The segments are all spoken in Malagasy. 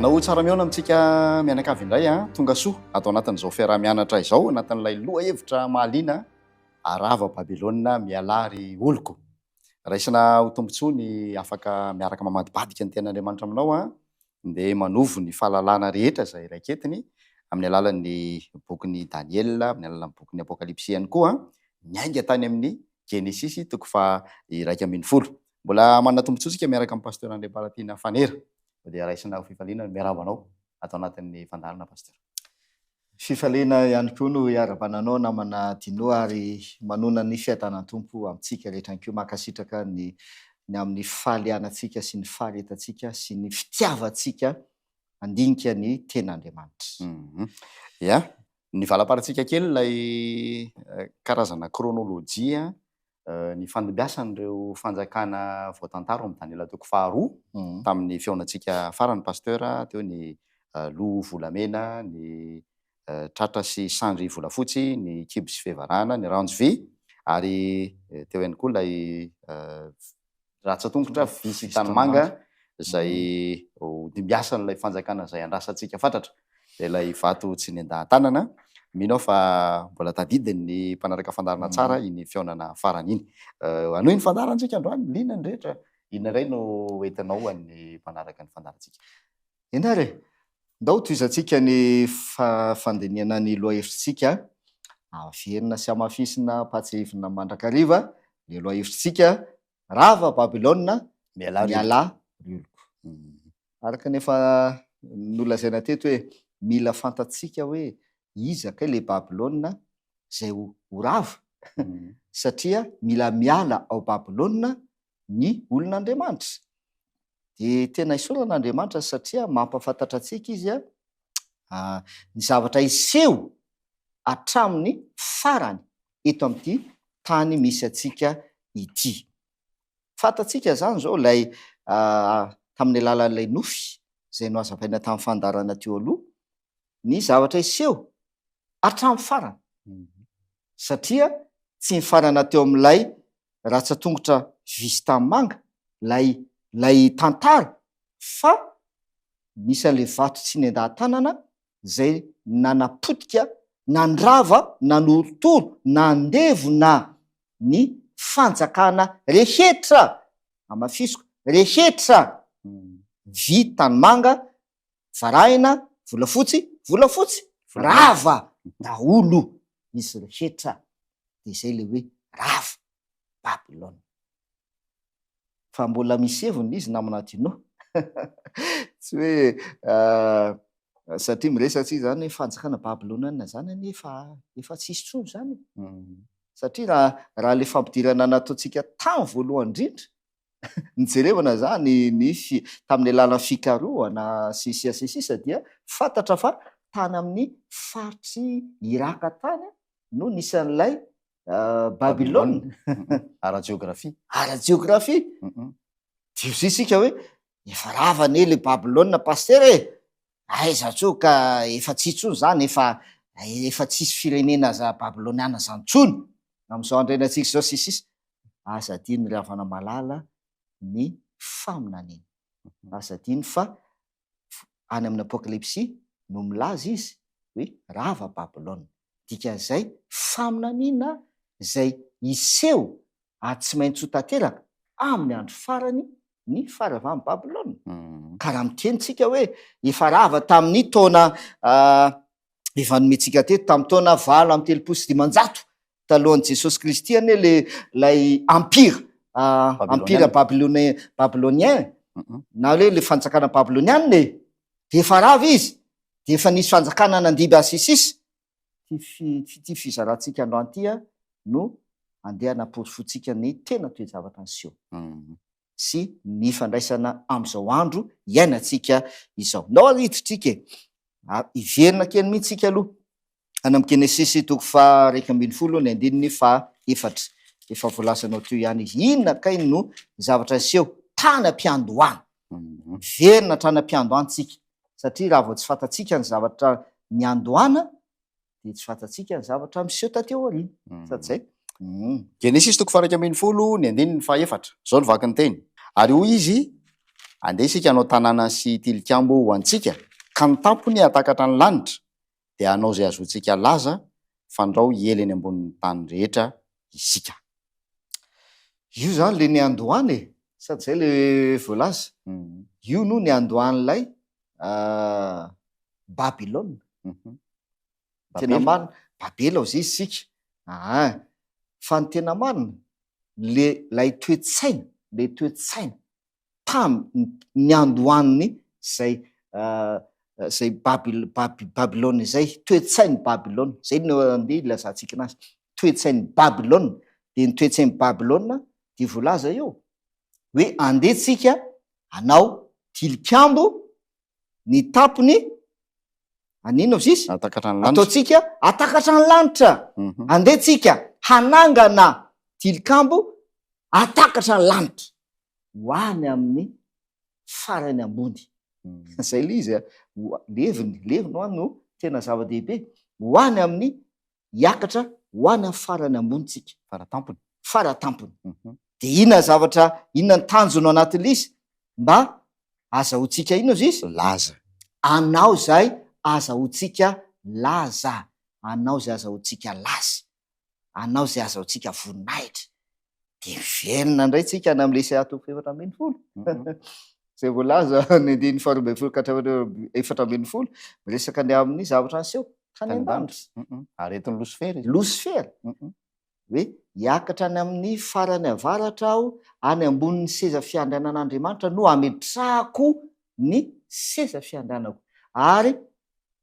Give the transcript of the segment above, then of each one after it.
Manao tsara mihaona amintsika mianakavy indray a, tonga soa ato anatin'izao fiaraha-mianatra izao, anatin'ilay lohahevitra mahaliana, Arava Babylona, mialà ry oloko. Raisina ho tombontsoa ny afaka miaraka mamadibadika ny Tenin'Andriamanitra aminao a, dia manovo ny fahalalana rehetra izay raiketiny amin'ny alalan'ny bokin'i Daniela, amin'ny alalan'ny bokin'ny Apokalypsy ihany koa, niainga tany amin'ny Genesisy toko faha 11. Mbola manana tombontsoa isika miaraka amin'ny Pasteur Andriamparatiana Fanera. Dia raisina ho fifaliana ny miarahaba anao ato anatin'ny fandaharana Pasteur. Fifaliana ihany koa no iarahabana anao namana Dino ary manona ny fiadanan'ny Tompo amintsika rehetra ihany koa. Mankasitraka ny ny amin'ny fahalianantsika sy ny faharetantsika sy ny fitiavantsika handinika ny Tenin'Andriamanitra. Ya, nivalamparantsika kely ilay karazana chronologie nifandimbiasan'ireo fanjakana voatantara ao amin'ny Daniela toko faharoa tamin'ny fihaonantsika farany Pasteur, teo ny loha volamena, ny tratra sy sandry volafotsy, ny kibo sy fevarana, ny ranjo vy ary teo ihany koa ilay Ratsan-tongotra vy sy tanimanga izay ho dimbiasan'ilay fanjakana izay andrasantsika fatratra, dia ilay vato tsy nendahan-tanana. Mino aho fa mbola tadidin'ny mpanaraka fandaharana tsara iny fihaonana farany iny. Hanohy ny fandaharantsika androany, liana ny rehetra. Inona indray no entinao ho an'ny mpanaraka ny fandaharantsika? Eny ary e! Ndao tohizantsika ny fandinihana ny lohahevitritsika. Averina sy hamafisina ampahatsiahivina mandrakariva ny lohahevitritsika, Rava Babylona, mialà ry oloko. Araka ny efa nolazaina teto hoe mila fantatsika hoe iza kay le Babylona izay ho rava satria mila miala ao Babylona ny olon'Andriamanitra. Dia tena isaorana Andriamanitra satria mampahafantatra antsika Izy ny zavatra hiseho hatramin'ny farany eto amin'ity tany misy antsika ity. Fantatsika izany izao ilay tamin'ny alalan'ilay nofy izay nohazavaina tamin'ny fandaharana teo aloha, ny zavatra hiseho hatramin'ny farany. Satria tsy nifarana teo amin'ilay ratsan-tongotra vy sy tanimanga lay lay tantara fa nisy an'ilay vato tsy nendahan-tanana zay nanapotika, nandrava, nanorotoro, nandevona ny fanjakana rehetra, hamafisiko, rehetra, vy tanimanga, varahina, volafotsy, volafotsy, rava daholo izy rehetra, de zay le hoe rava Babylona. Fa mbola misy heviny izy namana Dino. Tsy hoe satria miresaka tsika zany hoe fanjakana babyloniana zany anie efa efa tsisy tsony zany e. Satria raha raha le fampidirana nataontsika tany voalohany indrindra nijerevana zany ny fi- tamin'ny alalan'ny fikarohana sy sy sy sisa dia fantatra fa tany amin'ny faritry Iraka tany no nisy an'ilay Babylona. Ara-jeografia. Ara-jeografia. Dia hoy isika hoe efa rava anie le Babylona pasitera e! Aiza tso ka efa tsy intsony zany, efa efa tsisy firenena aza babyloniana zany intsony amin'izao andro iainantsika izao sy ny sisa. Aza adino ry havana malala ny faminaniana. Aza adino fa any amin'ny Apokalypsy no milaza izy hoe rava Babylona. Dikan'izay faminaniana izay hiseho ary tsy maintsy ho tanteraka amin'ny andro farany ny faharavan'i Babylona. Ka raha miteny tsika hoe efa rava tamin'ny taona efa nomentsika teto tamin'ny taona 538 talohan'i Jesosy Kristy anie le lay empire empire babylonien babylonien na hoe le fanjakana babylonianina e, de efa rava izy, de efa nisy fanjakana nandimby azy sy sisa. Ty ity fizarantsika androany ity no andeha hanaporofoantsika ny tena toe-javatra niseho sy ny ifandraisana amin'izao andro iainantsika izao. Ndao ary hiditra e! Hiverina kely mihitsy isika aloha any amin'ny Genesisy toko faha 11 ny andininy faha efatra. Efa voalazanao teo ihany izy. Inona kay no zavatra niseho tany am-piandohana? Miverina hatrany am-piandohana isika satria raha vao tsy fantatsika ny zavatra niandohana dia tsy fantatsika ny zavatra miseho taty aoriana. Sady zay. Genesisy toko faha 11 ny andininy faha efatra. Izao no vaky ny teny. Ary hoy izy, Andeha isika hanao tanàna sy tilikambo ho antsika, ka ny tampony hahatakatra ny lanitra, dia hanao izay hahazoantsika laza, fandrao hiely eny ambonin'ny tany rehetra isika. Io izany ilay niandohana e! Sady izay ilay voalaza. Io no niandohan'ilay Babylona. Tena marina, Babela hozy izy isika. Aa. Fa ny tena marina, le lay toe-tsaina, le toe-tsaina tam niandohan'ny zay zay Babyl Baby Babylona izay, toe-tsain'i Babylona, zay no andeha ilazantsika anazy, toe-tsain'i Babylona, dia ny toe-tsain'i Babylona dia voalaza eo hoe andeha tsika hanao tilikambo ny tampony an'inona ozy izy? Hahatakatra ny lanitra. Ataontsika hahatakatra ny lanitra. Mhm. Andeha tsika hanangana tilikambo hahatakatra ny lanitra ho any amin'ny farany ambony. Mm. Zay le izy a. Ho- Leviny, leviny ho no tena zava-dehibe. Ho any amin'ny hiakatra ho any amin'ny farany ambony tsika. Fara tampony. Fara tampony. Mhm. Dia inona zavatra, inona ny tanjona ao anatin'ilay izy? Mba azahoantsika inona ozy izy? Laza. Anao izay azahoantsika laza. Anao izay azahoantsika laza. Anao izay azahoantsika voninahitra. Dia miverina indray tsika any amin'ilay Isaia toko 14. Izay voalaza ny andininy faharoa ambin'ny folo ka hatramin'ny 14, miresaka ny amin'ny zavatra niseho tany an-danitra. Aretin'i Losifera izy. Losifera. Hoe hiakatra any amin'ny farany avaratra aho, any ambonin'ny seza fiandrianan'Andriamanitra no hametrahako ny seza fiandrianako. Ary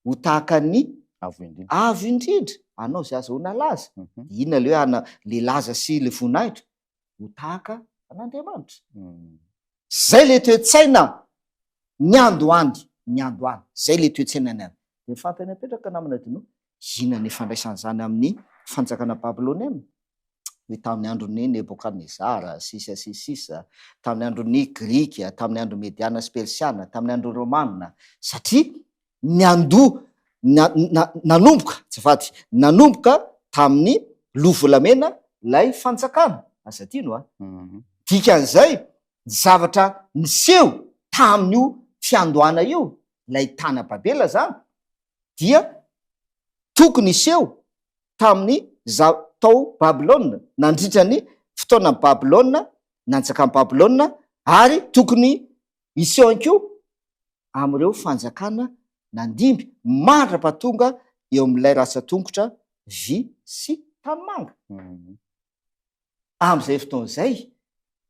ho tahaka ny Avo indrindra. Avo indrindra, anao izay azahoana laza. Dia inona ilay hoe ana, ilay laza sy ilay voninahitra? Ho tahaka an'Andriamanitra. Izay ilay toe-tsaina niandohany, niandohany. Izay ilay toe-tsaina niandohany. Dia ny fanontaniana apetraka namana Dino, inona ny ifandraisan'izany amin'ny fanjakana babyloniana? Hoe tamin'ny andron'i Nebokadnezara, sisa sy sisa, tamin'ny andron'ny Grika, tamin'ny andron'ny Mediana sy Persiana, tamin'ny andron'ny Romana, satria niandoha, na, na, nanomboka, azafady, nanomboka tamin'ny loha volamena ilay fanjakana. Aza adino a. Dikan'izay, ny zavatra niseho tamin'io fiandohana io, ilay tany Babela zany, dia tokony hiseho tamin'ny za, tao Babylona, nandritra ny fotoanan'i Babylona, nanjakan'i Babylona, ary tokony hiseho ihany koa amin'ireo fanjakana nandimby mandra-pahatonga eo amin'ilay ratsan-tongotra vy sy tanimanga. Amin'izay fotoana izay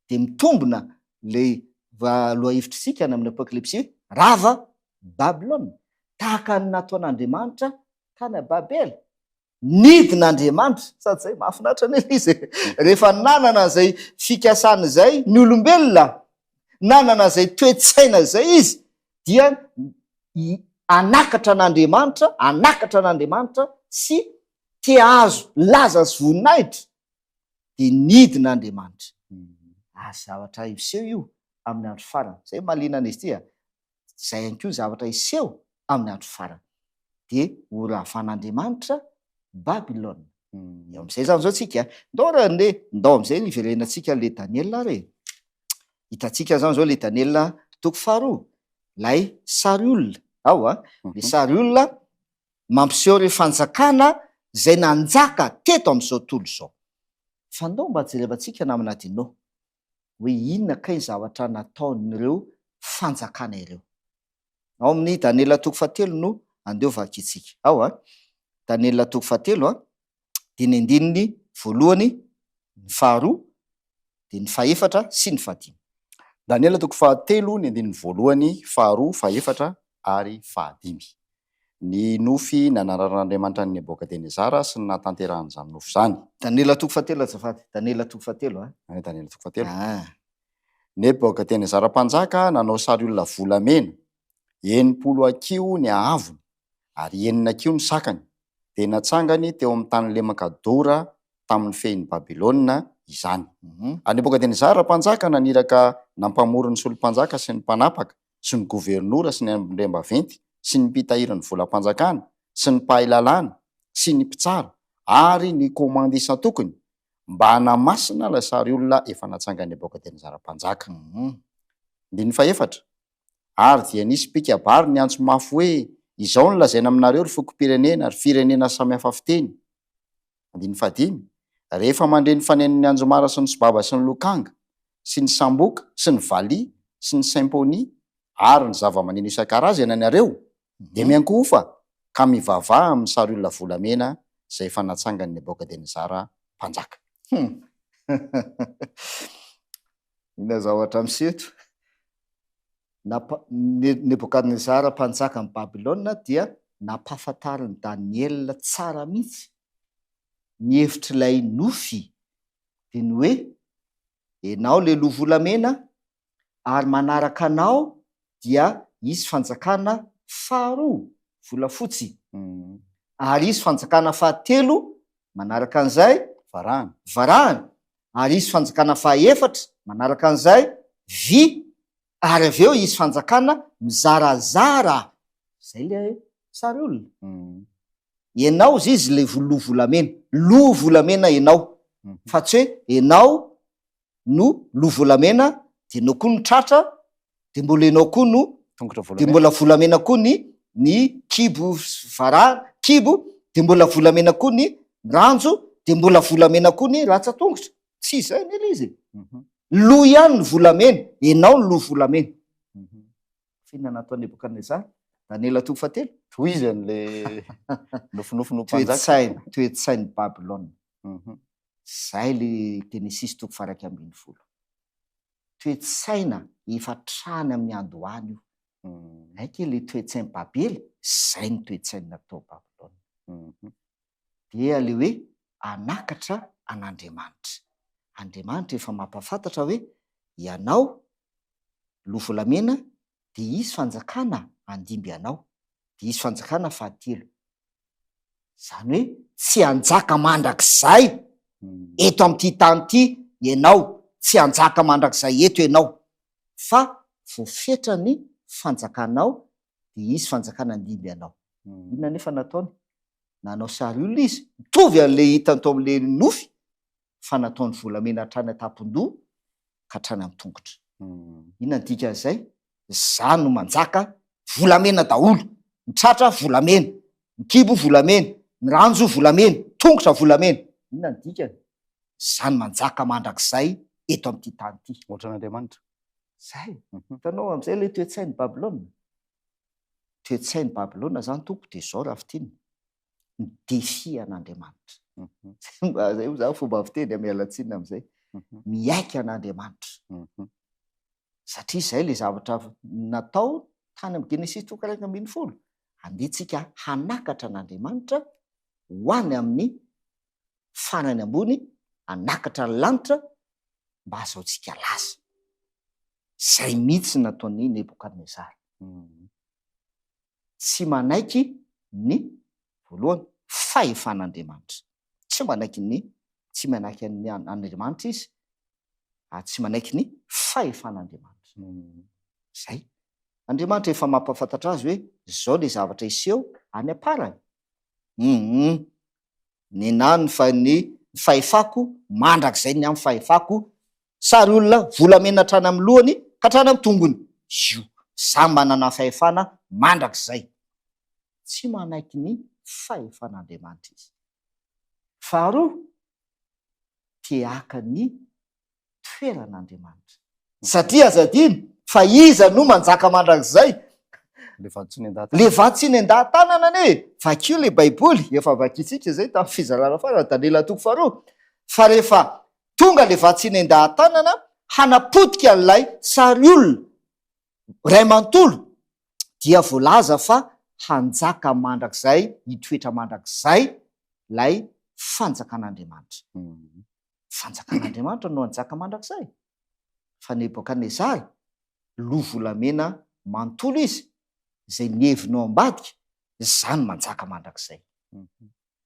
dia mitombina ilay lohahevitr'isika any amin'ny Apokalypsy hoe rava Babylona, tahaka ny nataon'Andriamanitra tany Babela. Nidina Andriamanitra, sady izay mahafinaritra anie ilay izy e. Rehefa nanana an'izay fikasana izay ny olombelona, nanana an'izay toe-tsaina izay izy, dia hanakatra an'Andriamanitra, hanakatra an'Andriamanitra sy te hahazo laza sy voninahitra, dia nidina Andriamanitra. Ary zavatra hiseho io amin'ny andro farany. Izay mahaliana an'izy ity a. Izay ihany koa ny zavatra hiseho amin'ny andro farany. Dia ho ravan'Andriamanitra Babylona. Eo amin'izay izany izao tsika. Ndao raha nde, ndao amin'izay hiverenantsika le Daniela ary e. Hitantsika izany izao le Daniela toko faharoa. Ilay sary olona. Ao a. Le sary olona mampiseho ireo fanjakana izay nanjaka teto amin'izao tontolo izao. Fa ndao mba jerevantsika namana Dino. hoe inona kay ny zavatra nataon'ireo fanjakana ireo. Ao amin'ny Daniela toko fahatelo no andeho vakintsika. Ao a, Daniela toko fahatelo a, dia ny andininy voalohany, ny faharoa, dia ny fahefatra sy ny fahadimy. Daniela toko fahatelo, ny andininy voalohany, faharoa, fahefatra ary fahadimy. Ny nofy nanararan'Andriamanitra an'i Nebokadnezara sy ny nahatanterahan'izany nofy izany. Daniela toko fahatelo azafady, Daniela toko fahatelo a. Any Daniela toko fahatelo. Ah. Nebokadnezara mpanjaka nanao sary olona volamena, 60 hakiho ny haavony, ary enina hakiho ny sakany, dia natsangany teo amin'ny tany lemaka Dora tamin'ny fehin'i Babylona izany. Ary Nebokadnezara mpanjaka naniraka nampamory ny solom-panjaka sy ny mpanapaka sy ny governora sy ny andriambaventy sy ny mpitahiry ny volam-panjakana sy ny mpahay lalàna sy ny mpitsara ary ny komandy isan-tokony mba hanamasina ilay sary olona efa natsangan'i Nebokadnezara mpanjaka. Andininy fahefatra, Ary dia nisy mpikabary niantso mafy hoe, Izao no lazaina aminareo, ry fokom-pirenena, ry firenena samy hafa fiteny. Andininy fahadimy, Rehefa mandre ny fanenon'ny anjomara sy ny sobaba sy ny lokanga, sy ny samboka, sy ny valiha, sy ny symphony, ary ny zavamaneno isan-karazany ianareo, dia miankohofa ka mivavaha amin'ny sariolona volamena izay efa natsangan'i Nebokadnezara mpanjaka. Hum. Inona zavatra miseho eto? Napa- Ne- Nebokadnezara mpanjakan'i Babylona dia nampahafantarin'i Daniela tsara mihitsy ny hevitr'ilay nofy, dia ny hoe, Ianao ilay loha volamena, ary manaraka anao dia hisy fanjakana faharoa, volafotsy, ary hisy fanjakana fahatelo manaraka an'izay, Varahana. varahana, ary hisy fanjakana fahaefatra manaraka an'izay, vy, ary avy eo hisy fanjakana mizarazara, izay ilay sary olona. Ianao izy izy ilay loha volamena, loha volamena ianao, fa tsy hoe ianao no loha volamena dia enao koa no tratra dia mbola enao koa no Tongotra dia volamena. mbola volamena koa ny ny kibo vara kibo dia mbola volamena koa ny ranjo dia mbola volamena koa ny ratsan-tongotra. Tsy izay anie ilay izy e. Loha ihany ny volamena, enao ny loha volamena. Fa inona nataon'i Nebokadnezara? Daniela toko fahatelo. Tohizany le nofinofy no mpanjaka. Toe-tsaina, toe-tsain'i Babylona. Zay le Genesisy toko faha 11. Toe-tsaina efa hatrany amin'ny andohany io. Haika le toe-tsain'i Babela, zay ny toe-tsaina tao Babylona. Dia le hoe hanakatra an'Andriamanitra. Andriamanitra efa mampahafantatra hoe ianao loha volamena dia hisy fanjakana handimby anao, dia hisy fanjakana fahatelo. Izany hoe tsy hanjaka mandrakizay eto amin'ity tany ity ianao, tsy hanjaka mandrakizay eto ianao, fa voafetra ny fanjakanao dia hisy fanjakana handimby anao. Inona anefa nataony? Nanao sary olona izy, mitovy an'ilay hitany tao amin'ilay nofy, fa nataony volamena hatrany an-tampon-doha ka hatrany amin'ny tongotra. Inona ny dikan'izay? Za no manjaka, volamena daholo, ny tratra volamena, ny kibo volamena, ny ranjo volamena, tongotra volamena. Inona ny dikany? Za no manjaka mandrakizay eto amin'ity tany ity. Ohatran'Andriamanitra. Zay. Hitanao amin'izay ilay toe-tsain'i Babylona? Toe-tsain'i Babylona zany tompoko dia izao raha fintinina. Mi-défier an'Andriamanitra. Zay moa zany fomba fiteny, miala tsiny amin'izay. Miaiky an'Andriamanitra. Satria izay ilay zavatra natao tany amin'ny Genesisy toko 11. Andeha tsika hanakatra an'Andriamanitra ho any amin'ny farany ambony, hanakatra ny lanitra mba hahazahoantsika laza. Izay mihitsy nataon'i Nebokadnezara. Tsy manaiky ny, voalohany, fahefan'Andriamanitra. Tsy manaiky ny, tsy manaiky an'Andriamanitra izy, ary tsy manaiky ny fahefan'Andriamanitra. Zay. Andriamanitra efa mampahafantatra azy hoe zao le zavatra hiseho any am-parany. Hum. Nenà ny fa ny fahefako mandrakizay ny amin'ny fahefako, sary olona volamena hatrany amin'ny lohany ka hatrany amin'ny tongony. Io. Za manana fahefana mandrakizay. Tsy manaiky ny fahefan'Andriamanitra izy. Faharoa, te haka ny toeran'Andriamanitra. Satria aza adino fa iza no manjaka mandrakizay? Le vato tsy nendaha-tanana. Le vato tsy nendaha-tanana anie e! Vakio le Baiboly, efa vakintsika izay tamin'ny fizarana farany, Daniela toko faharoa. Fa rehefa tonga le vato tsy nendaha-tanana hanapotika an'ilay sary olona iray manontolo dia voalaza fa hanjaka mandrakizay, hitoetra mandrakizay ilay fanjakan'Andriamanitra. Fanjakan'Andriamanitra no hanjaka mandrakizay. Fa Nebokadnezara, loha volamena manontolo izy, izay ny heviny ao ambadika, izany manjaka mandrakizay.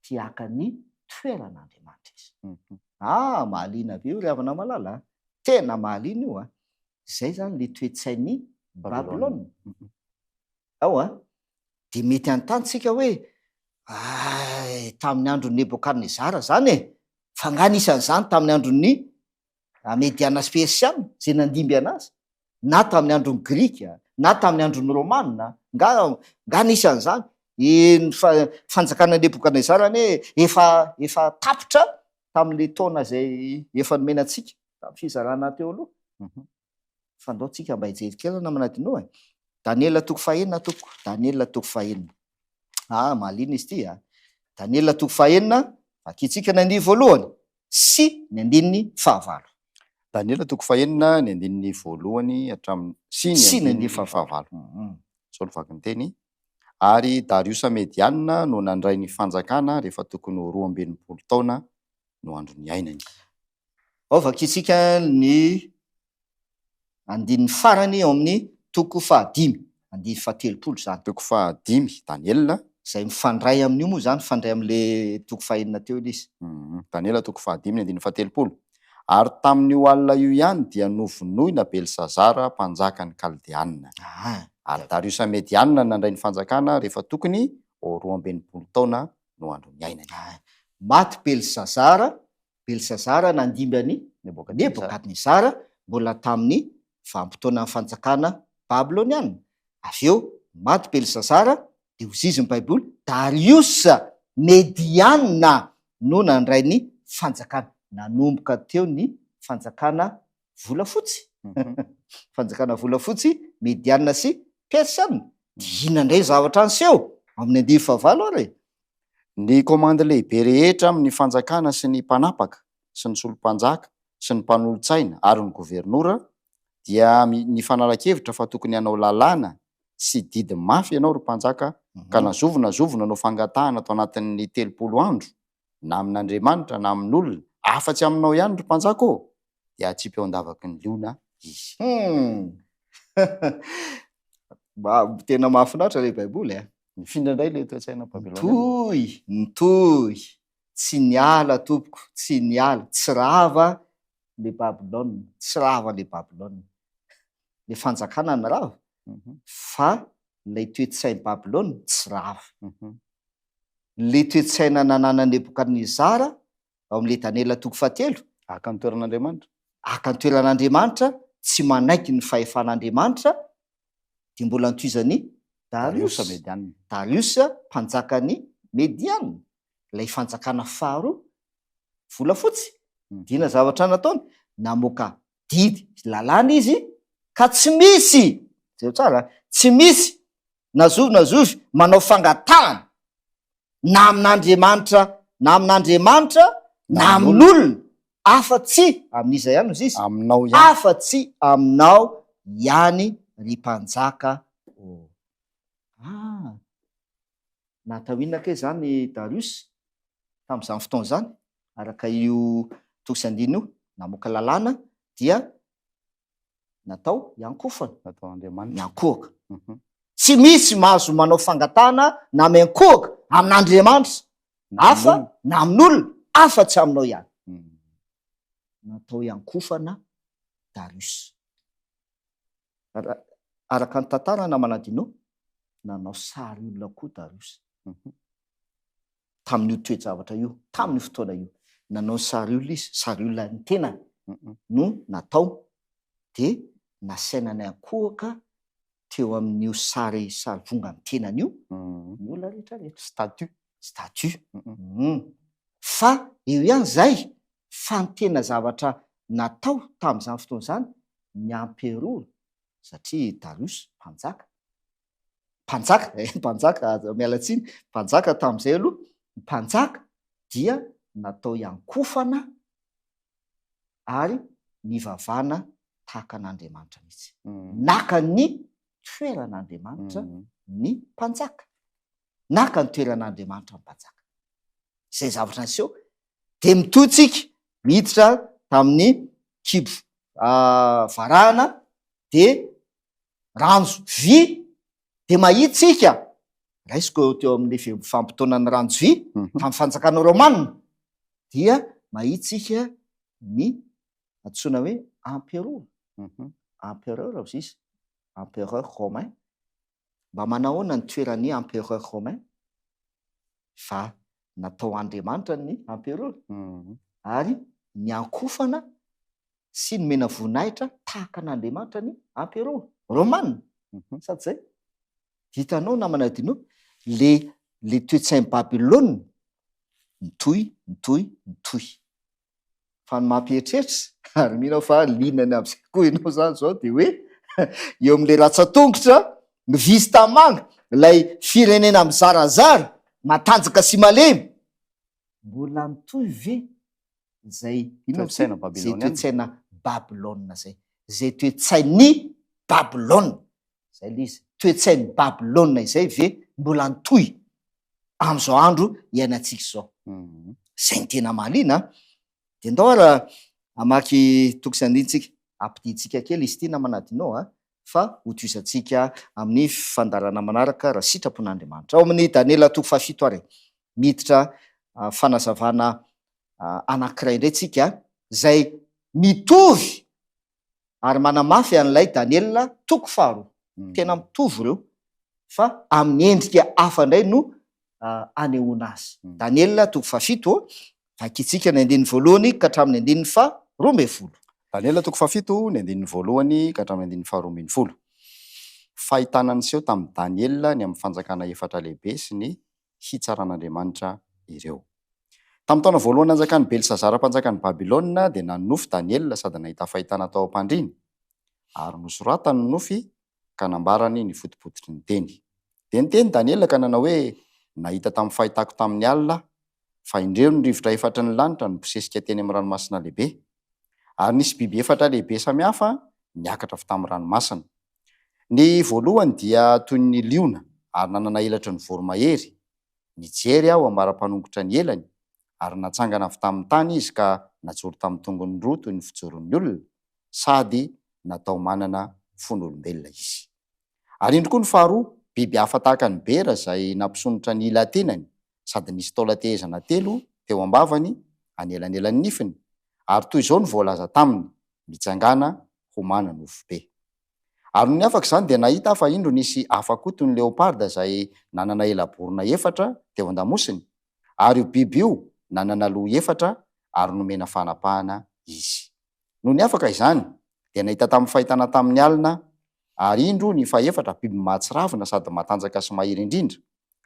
Te haka ny toeran'Andriamanitra izy. Ah, mahaliana be io ry havana malala a! Tena mahaliana io a! Izay izany ilay toe-tsain'i Babylona. Ao a! Dia mety hanontany tsika hoe, Ay, tamin'ny andron'i Nebokadnezara izany e! Fa angaha nisy an'izany tamin'ny andron'ny Mediana sy Persiana, izay nandimby an'azy? Na tamin'ny andron'ny Grika, na tamin'ny andron'ny Romana, nga nga nisy an'izany? Ny fanjakana Nebokadnezara anie efa efa tapitra tamin'ilay taona izay efa nomena antsika tamin'ny fizarana teo aloha. Fa ndao tsika mba hijery kely namana Dino e. Daniela toko fahenina tompoko, Daniela toko fahenina. Ah, mahaliana izy ity a. Daniela toko fahenina, vakintsika ny andininy voalohany sy ny andininy fahavalo. Daniela toko fahenina, ny andininy voalohany hatramin'ny sy ny andininy fahavalo. Izao no vaky ny teny, Ary Dariosa Mediana no nandray ny fanjakana rehefa tokony ho 62 taona no andro niainany. Ao vakintsika ny andininy farany ao amin'ny toko fahadimy, andininy fahatelopolo izany. Toko fahadimy, Daniela. Izay mifandray amin'io moa izany, mifandray amin'ilay toko fahenina teo ilay izy. Daniela toko fahadimy, ny andininy fahatelopolo. Ary tamin'io alina io ihany dia novonoina Belsazara mpanjakan'ny Kaldeana. Ary Dariosa Mediana nandray ny fanjakana rehefa tokony ho 62 taona no andro niainany. Maty Belsazara, Belsazara nandimby an'i Nebokadnezara mbola tamin'ny vanim-potoanan'ny fanjakana babyloniana. Avy eo, maty Belsazara, dia hozizy ny Baiboly, Dariosa Mediana no nandray ny fanjakana. Nanomboka teo ny fanjakana volafotsy. Fanjakana volafotsy, Mediana sy Persiana. Dia inona indray ny zavatra niseho? Amin'ny andiany fahavalo ary e! Ny komandy lehibe rehetra amin'ny fanjakana sy ny mpanapaka sy ny solom-panjaka sy ny mpanolotsaina ary ny governora dia nifanara-kevitra fa tokony hanao lalàna sy didy mafy ianao, ry mpanjaka, ka na zovy na zovy nanao fangatahana tao anatin'ny 30 andro, na amin'Andriamanitra na amin'olona, afa-tsy aminao ihany, ry mpanjaka ô, dia hatsipy ao an-davaky ny liona izy. Hum! Mba tena mahafinaritra ilay Baiboly e! Nifindra indray ilay toe-tsaina babyloniana. Nitohy, nitohy, tsy niala tompoko, tsy niala, tsy rava le Babylone, tsy rava le Babylone. Le fanjakana ny rava, fa ilay toe-tsain'i Babylone tsy rava. Le toe-tsaina nananan'i Nebokadnezara ao amin'ilay Daniela toko fahatelo. Haka ny toeran'Andriamanitra. Haka ny toeran'Andriamanitra, tsy manaiky ny fahefan'Andriamanitra, dia mbola notohizan'i Dariosy, Dariosy mpanjakan'i Mediana, ilay fanjakana faharoa, volafotsy. Dia inona zavatra nataony? Namoaka didy, lalàna izy, ka tsy misy, jereo tsara, tsy misy na zovy na zovy manao fangatahana na amin'Andriamanitra na amin'Andriamanitra na amin'olona afa-tsy amin'iza ihany hozy izy? Aminao ihany. Afa-tsy aminao ihany ry mpanjaka ô. Ah! Natao inona kay izany Darius tamin'izany fotoana izany? Araka io toko sy andininy io, namoaka lalàna dia natao hiankohofana. Natao Andriamanitra. Miankohoka. Tsy misy mahazo manao fangatahana na miankohoka amin'Andriamanitra hafa na amin'olona afa tsy aminao ihany. Natao hiankohofana Darius. Araka ny tantara namana Dino, nanao sary olona koa Darius. Tamin'io toe-javatra io, tamin'io fotoana io. Nanao ny sary olona izy, sary olona ny tenany no natao, dia nasaina niankohoka teo amin'io sary sarivongan'ny tenany io ny olona rehetra rehetra. Statue. Statue. Fa eo ihany izay, fa ny tena zavatra natao tamin'izany fotoana izany, ny amperora, satria Darius mpanjaka, mpanjaka eh, mpanjaka, aza miala tsiny, mpanjaka tamin'izay aloha, ny mpanjaka dia natao hiankofana ary nivavahana tahaka an'Andriamanitra mihitsy. Naka ny toeran'Andriamanitra ny mpanjaka. Naka ny toeran'Andriamanitra ny mpanjaka. Izay zavatra niseho. Dia mitohy tsika miditra tamin'ny kibo varahana dia ranjo vy dia mahita isika, raisiko teo amin'ny vanim-potoanan'ny ranjo vy tamin'ny fanjakana romana dia mahita isika ny antsoina hoe emperora, empereur hozy izy, empereur romain. Mba manahoana ny toeran'ny empereur romain? Fa natao andriamanitra ny emperora ary niankofana. sy nomena voninahitra tahaka an'Andriamanitra ny emperora romana. Sady zay. Hitanao namana Dino, le le toe-tsain'i Babylona mitohy, mitohy, mitohy. Fa ny mampieritreritra, ary mino aho fa liana ny amin'izay koa ianao izany izao, dia hoe eo amin'ilay rantsan-tongotra, ny vista manga, ilay firenena mizarazara, matanjaka sy malemy, mbola mitohy ve izay inona moa Toe-tsaina ity? Izay babyloniana. toe-tsaina Babylona izay, izay toe-tsain'i Babylona. Izay ilay izy. Toe-tsain'i Babylona izay ve mbola nitohy amin'izao andro iainantsika izao? Izay no tena mahaliana an! Dia ndao ara hamaky toko sy andininy tsika. Ampidintsika kely izy ity namana Adino a, fa hotohizantsika amin'ny fandaharana manaraka raha sitrapon'Andriamanitra. Ao amin'ny Daniela toko fahafito ary e. Miditra fanazavana anankiray indray tsika izay mitovy ary manamafy an'ilay Daniela toko faharoa. Tena mitovy ireo fa amin'ny endrika hafa indray no anehoana azy. Daniela toko fahafito, vakintsika ny andininy voalohany ka hatramin'ny andininy faharoa ambin'ny folo. Daniela toko fahafito, ny andininy voalohany ka hatramin'ny andininy faharoa ambin'ny folo. Fahitana niseho tamin'i Daniela ny amin'ny fanjakana efatra lehibe sy ny hitsaran'Andriamanitra ireo. Tamin'ny taona voalohany nanjakan'i Belsazara mpanjakan'i Babylona, dia nanonofy Daniela sady nahita fahitana tao am-pandriana, ary nosoratany ny nofy ka nambarany ny fotopototry ny teny. Dia niteny Daniela ka nanao hoe, Nahita tamin'ny fahitako tamin'ny alina aho, fa indreo ny rivotra efatry ny lanitra nibosesika teny amin'ny ranomasina lehibe. Ary nisy biby efatra lehibe samihafa niakatra avy tamin'ny ranomasina. Ny voalohany dia toy ny liona ary nanana elatry ny voromahery. Nijery aho ambara-panongotra ny elany, ary natsangana avy tamin'ny tany izy ka najoro tamin'ny tongony roa toy ny fijoron'ny olona, sady natao manana fon'olombelona izy. Ary indro koa ny faharoa, biby hafa tahaka ny bera izay nampisondrotra ny ila-tenany, sady nisy taolan-tehezana telo teo am-bavany, anelanelan'ny nifiny, ary toy izao no voalaza taminy, Mitsangàna, homana nofo be. Ary nony afaka izany dia nahita aho fa indro nisy hafa koa toy ny leoparda izay nanana ela-borona efatra teo an-damosiny, ary io biby io nanana loha efatra ary nomena fanapahana izy. Nony afaka izany dia nahita tamin'ny fahitana tamin'ny alina aho, ary indro ny fahefatra biby mahatsiravina sady matanjaka sy mahery indrindra,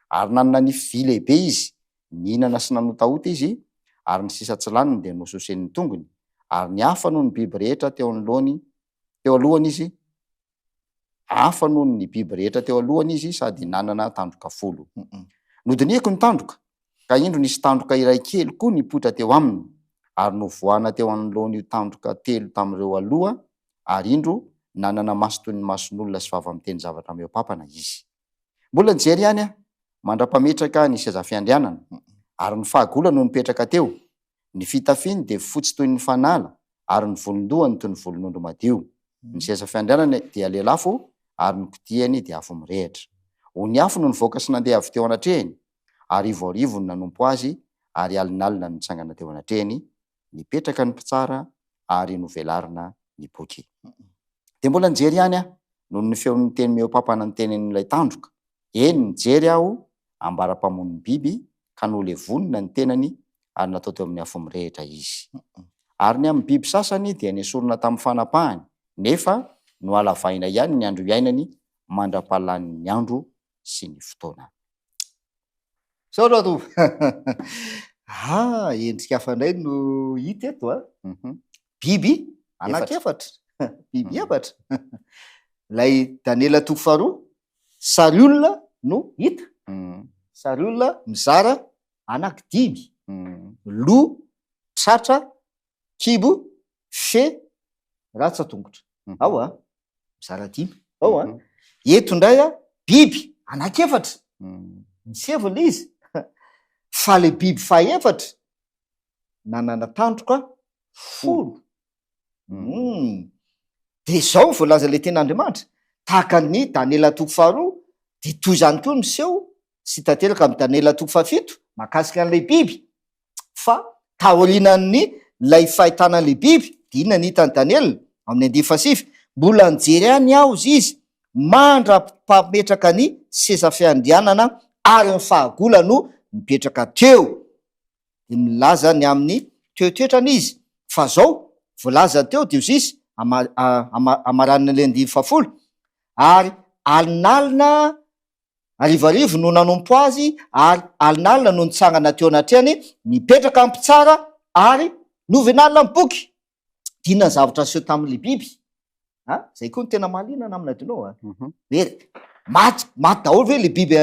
ary nanana nify vy lehibe izy, nihinana sy nanotahota izy, ary ny sisa tsy laniny dia nososen'ny tongony, ary ny hafa noho ny biby rehetra teo anoloany teo alohany izy, hafa noho ny biby rehetra teo alohany izy sady nanana tandroka folo. Nodinihiko ny tandroka, ka indro nisy tandroka iray kely koa nipoitra teo aminy, ary novoahana teo anoloan'io tandroka telo tamin'ireo aloha, ary indro nanana maso toy ny mason'olona sy vava miteny zavatra mihoa-pampana izy. Mbola nijery ihany aho, mandra-pametraka ny seza fiandrianana, ary ny fahagola no nipetraka teo, Ny fitafiny dia fotsy toy ny fanala, ary ny volon-dohany toy ny volon'ondry madio. Ny seza fiandrianany dia lelafo, ary ny kodiany dia afo mirehitra. Ony afo no nivoaka sy nandeha avy teo anatrehiny, arivoarivo no nanompo azy, ary alinalina no nitsangana teo anatrehiny, nipetraka ny mpitsara, ary novelarina ny boky. Dia mbola nijery ihany aho, noho ny feon'ny teny mihoa-pampana nitenenin'ilay tandroka. Eny, nijery aho, ambara-pamono ny biby, ka nolevonina ny tenany ary natao teo amin'ny afo mirehitra izy. Ary ny amin'ny biby sasany dia nesorina tamin'ny fanapahany, nefa nohalavaina ihany ny andro iainany mandra-pahalanin'ny andro sy ny fotoana. Misaotra Tompo. Ah, endrika hafa indray no hita eto a. Biby anankiefatra. Biby efatra. Ilay Daniela toko faharoa, sary olona no hita. Sary olona mizara anankidimy. Loha, tratra, kibo, fe, ratsan-tongotra. Ao a. Mizara dimy. Ao a. Eto indray a, biby anankiefatra. Miseho ilay izy. Fa ilay biby fahefatra nanana tandroka folo. Dia izao no voalazan'ilay tenin'Andriamanitra, tahaka ny Daniela toko faharoa, dia toy izany koa no miseho sy tanteraka amin'ny Daniela toko fahafito mahakasika an'ilay biby. Fa taorianan'ny ilay fahitana an'ilay biby, dia inona ny hitan'i Daniela? Amin'ny andiany fahasivy, mbola nijery ihany aho hozy izy, mandra-pametraka ny seza fiandrianana ary ny fahagola no nipetraka teo. Dia milaza ny amin'ny toetoetrany izy, fa zao, Voalaza teo dia hozizy, ama, ama, amaranina ilay andininy fahafolo, ary alinalina Arivarivo no nanompo azy ary alinalina no nitsangana teo anatrehany, nipetraka ny mpitsara ary novenalina ny boky. Inona ny zavatra niseho tamin'ilay biby? A, zay koa no tena mahaliana namana Dino a. Hoe maty, maty daholo ve ilay biby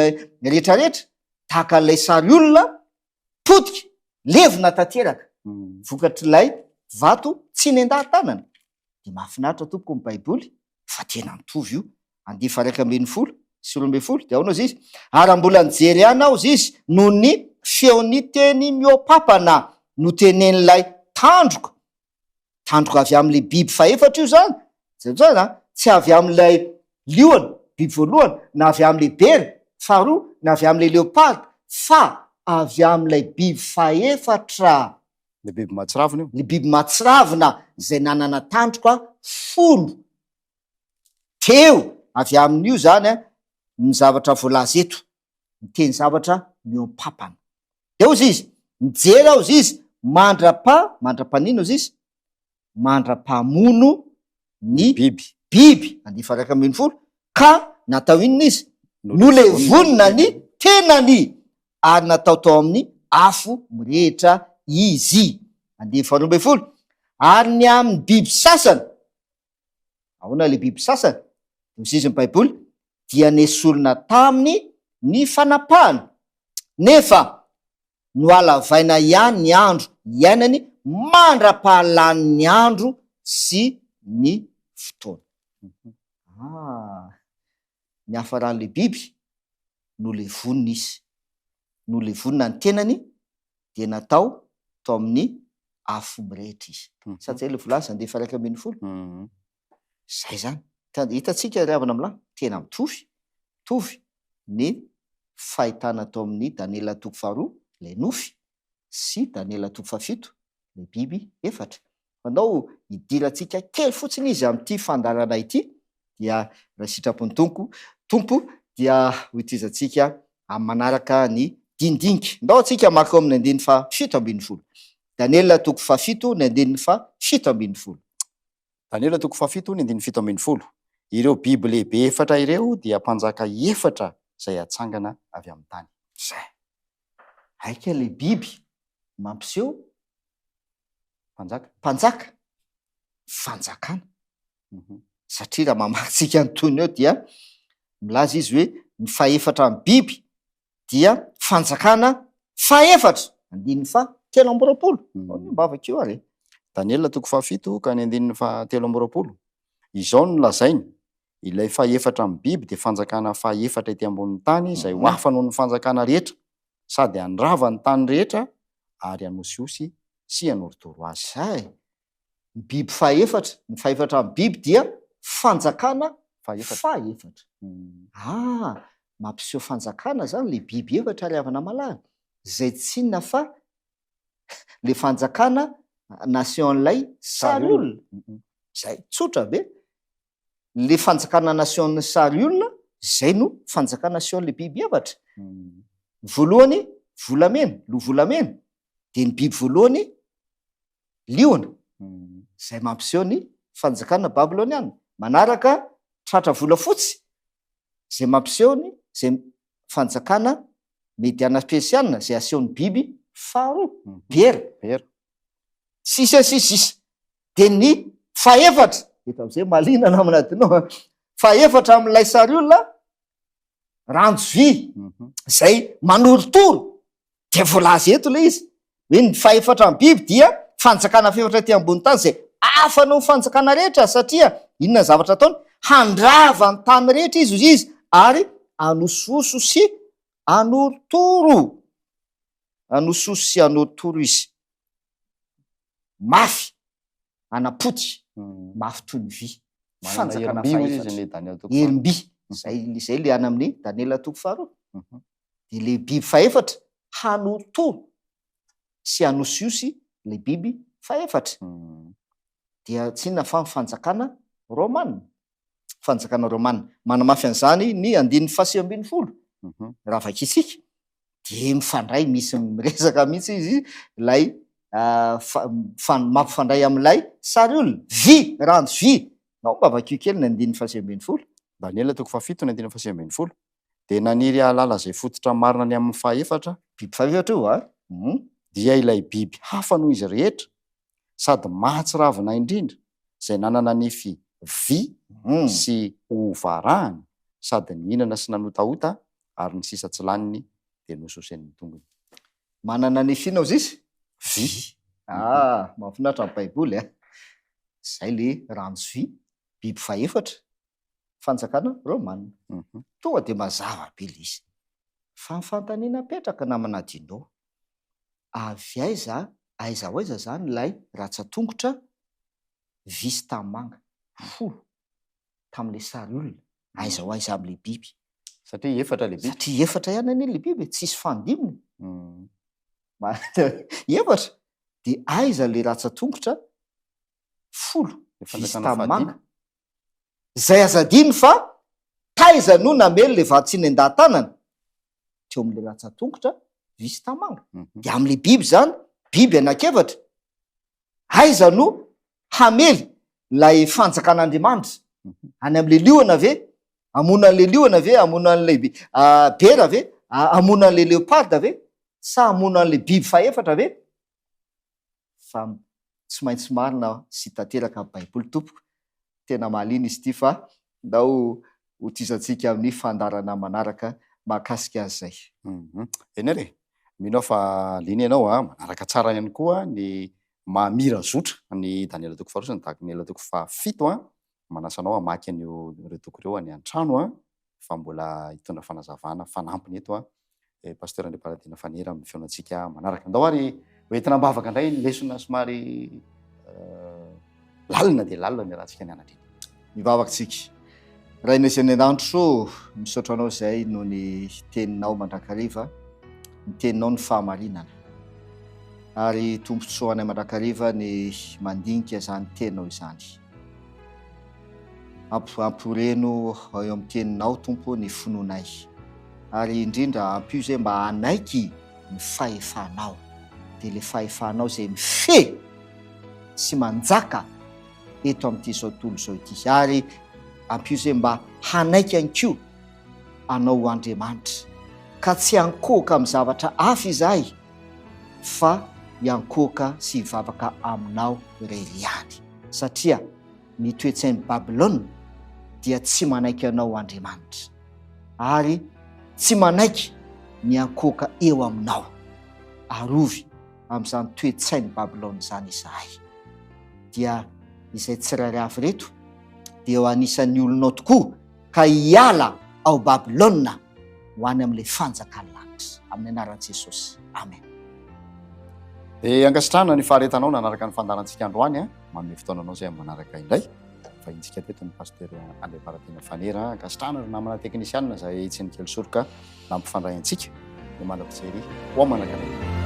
rehetrarehetra? Tahaka an'ilay sary olona potika, levona tanteraka vokatr'ilay vato tsy nendaha-tanana. Dia mahafinaritra tompoko ny Baiboly fa tena mitovy io. Andiany faha 12 sy 12, dia ahoana hozy izy? Ary raha mbola nijery ihany aho hozy izy, noho ny feon'ny teny mihoa-papana notenenin'ilay tandroka, tandroka avy amin'ilay biby fahefatra io izany, jereo tsara an, tsy avy amin'ilay liona, biby voalohany, na avy amin'ilay bera, faharoa, na avy amin'ilay leoparda, fa avy amin'ilay biby fahefatra. Ilay biby mahatsiravina io. Ny biby mahatsiravina izay nanana tandroka folo. Teo, avy amin'io izany ny zavatra voalaza eto, miteny zavatra mihoam-pampana. Dia hozy izy, mijery aho hozy izy, mandra-pa, mandra-paninona hozy izy? Mandra-pamono ny biby. Biby, andiany faha 11, ka natao inona izy? Nolevonina ny tenany ary natao tao amin'ny afo mirehitra izy. Andiany faha 12, ary ny amin'ny biby sasany, ahoana ilay biby sasany? Hoy ny Baiboly, dia nesorina taminy ny fanapahana, nefa nohalavaina ihany ny andro iainany mandra-pahalanin'ny andro sy ny fotoana. Ah, ny hafaran'ilay biby, nolevonina izy. Nolevonina ny tenany, dia natao tao amin'ny afo mirehitra izy. Sa tsy zay ilay voalaza, andiany faha 11? Zay zany. Hitantsika ry havana milahina, tena mitovy, mitovy ny fahitana tao amin'ny Daniela toko faharoa, ilay nofy, sy Daniela toko fahafito, ilay biby efatra. Fa ndao hidirantsika kely fotsiny izy amin'ity fandaharana ity, dia raha sitrapon'ny Tompo, Tompo dia hotohizantsika amin'ny manaraka ny dinidinika. Ndao antsika maka eo amin'ny andininy faha-17. Daniela toko fahafito ny andininy faha-17. Daniela toko fahafito ny andininy 17. Ireo biby lehibe efatra ireo dia mpanjaka efatra izay hatsangana avy amin'ny tany. Izay. Aika ilay biby mampiseho Mpanjaka. Mpanjaka. Fanjakana. Satria raha mamaky tsika ny tohiny eo dia milaza izy hoe ny fahefatra amin'ny biby dia fanjakana fahefatra, andininy faha 23. Ao ny am-bavaka io ary e. Daniela toko fahafito ka ny andininy faha 23. Izao no lazainy, Ilay fahefatra amin'ny biby dia fanjakana fahefatra ety ambonin'ny tany izay ho hafa noho ny fanjakana rehetra, sady handrava ny tany rehetra ary hanosihosy sy hanorotoro azy. Zay. Ny biby fahefatra, ny fahefatra amin'ny biby dia fanjakana fahefatra. Ah, mampiseho fanjakana zany le biby efatra ry havana malala, zay tsy inona fa le fanjakana nation-n'ilay sary olona. Zay, tsotra be. Le fanjakana nation-n'ny sary olona, zay no fanjakana nation-'le biby efatra. Ny voalohany volamena, lo volamena, de ny biby voalohany liona, izay mampiseho ny fanjakana babyloniana. Manaraka tratra volafotsy, izay mampiseho ny izay fanjakana mediana-persiana, izay asehon'ny biby faharoa, bera. Bera. Sisa sy sisa. Dia ny fahefatra, eto amin'izay mahaliana namana adinao a, fahefatra amin'ilay sary olona, ranjo vy, izay manorotoro, Dia voalaza eto ilay izy hoe ny fahefatra amin'ny biby dia fanjakana fahefatra ety ambony tany izay hafa noho ny fanjakana rehetra satria inona ny zavatra ataony? Handrava ny tany rehetra izy hozy izy ary hanosihosy sy hanorotoro. Hanosihosy sy hanorotoro izy. Mafy, hanapotika, mafy toy ny vy. Manana Fanjakana herim-by hozy izy fahefatra. ny Daniela toko faharoa. Herim-by. Izay, izay ilay any amin'ny Daniela toko faharoa. Dia ilay biby fahefatra hanorotoro sy hanosihosy ilay biby fahefatra. Dia tsy inona fa ny fanjakana romana. Fanjakana romana. Manamafy an'izany ny andininy faha-19. Raha vakintsika dia mifandray, misy miresaka mihitsy izy ilay Mampifandray amin'ilay sary olona. Vy, ranjo vy. Nao mba vakio kely ny andininy faha-19. Daniela toko fahafito ny andininy faha-19. Dia naniry hahalala izay fototra marina ny amin'ny fahefatra. Biby fahefatra io a. Dia ilay biby hafa noho izy rehetra, sady mahatsiravina indrindra, izay nanana nify vy sy hoho varahana, sady nihinana sy nanotahota, ary ny sisa tsy laniny dia nososen'ny tongony. Manana nify inona ozy izy? Vy. Ah, mahafinaritra ny Baiboly a! Izay le ranjo vy, biby fahefatra, fanjakana romana. Tonga dia mazava be le izy. Fa ny fanontaniana apetraka namana Dino, avy aiza, aiza ho aiza zany ilay ratsan-tongotra vy sy tanimanga folo tamin'ilay sary olona, aiza ho aiza amin'ilay biby? Satria efatra ilay biby. Satria efatra ihany anie ilay biby e, tsisy fandiminy. Efatra, dia aiza ilay ratsan-tongotra folo vy sy tanimanga? Izay aza adino fa taiza no namely ilay vatsy nendaha-tanana? Teo amin'ilay ratsan-tongotra vy sy tanimanga. Dia amin'ilay biby izany, biby anankiefatra, aiza no hamely ilay fanjakan'Andriamanitra? Any amin'ilay liona ve? Hamono an'ilay liona ve? Hamono an'ilay bera ve? Hamono an'ilay leoparda ve? Sa hamono an'ilay biby fahefatra ve? Fa tsy maintsy marina sy tanteraka ny Baiboly tompoko. Tena mahaliana izy ity fa ndao hotizantsika amin'ny fandaharana manaraka mahakasika an'izay. Eny ary e! Mino aho fa liana ianao a, manaraka tsara ihany koa ny maha mira zotra ny Daniela toko faharoa sy ny Daniela toko fahafito a, manasa anao hamaky an'io ireo toko ireo any an-trano a, fa mbola hitondra fanazavana fanampiny eto a, Pasteur Andriamparadina Fanera amin'ny fihaonantsika manaraka. Andao ary ho entina am-bavaka indray ny lesona somary lalina dia lalina niarahantsika nianatra iny. Mivavaka isika. Rainay izay any an-danitra ô, misaotra Anao izay noho ny Teninao mandrakariva, ny Teninao ny fahamarinana. Ary tombontsoa anay mandrakariva ny mandinika izany Teninao izany. Amporeno eo amin'ny Teninao, Tompo ô, ny finoanay. Ary indrindra ampio izay mba hanaiky ny fahefanao. Dia ilay fahefanao izay mifehy sy manjaka eto amin'ity izao tontolo izao ity. Ary ampio izay mba hanaiky ihany koa Anao ho Andriamanitra, ka tsy hiankohoka amin'ny zavatra hafa izahay, fa hiankohoka sy hivavaka Aminao irery ihany. Satria ny toe-tsain'i Babylona dia tsy manaiky Anao ho Andriamanitra, ary tsy manaiky ny hiankohoka eo Aminao. Arovy amin'izany toe-tsain'i Babylona izany izahay. Dia izay tsirairay avy ireto dia ho anisan'ny olonao tokoa ka hiala ao Babylona ho any amin'ilay fanjakan'ny lanitra. Amin'ny anaran'i Jesosy. Amen. Dia ankasitrahana ny faharetanao nanaraka ny fandaharantsika androany a. Manome fotoana anao izay amin'ny manaraka indray. Vahintsika teto ny Pasteur Andriamparatena Fanera. Ankasitrahana ireo namana teknisianina izay tsy nikely soroka nampifandray antsika. Dia mandra-pijery ho amin'ny manaraka indray.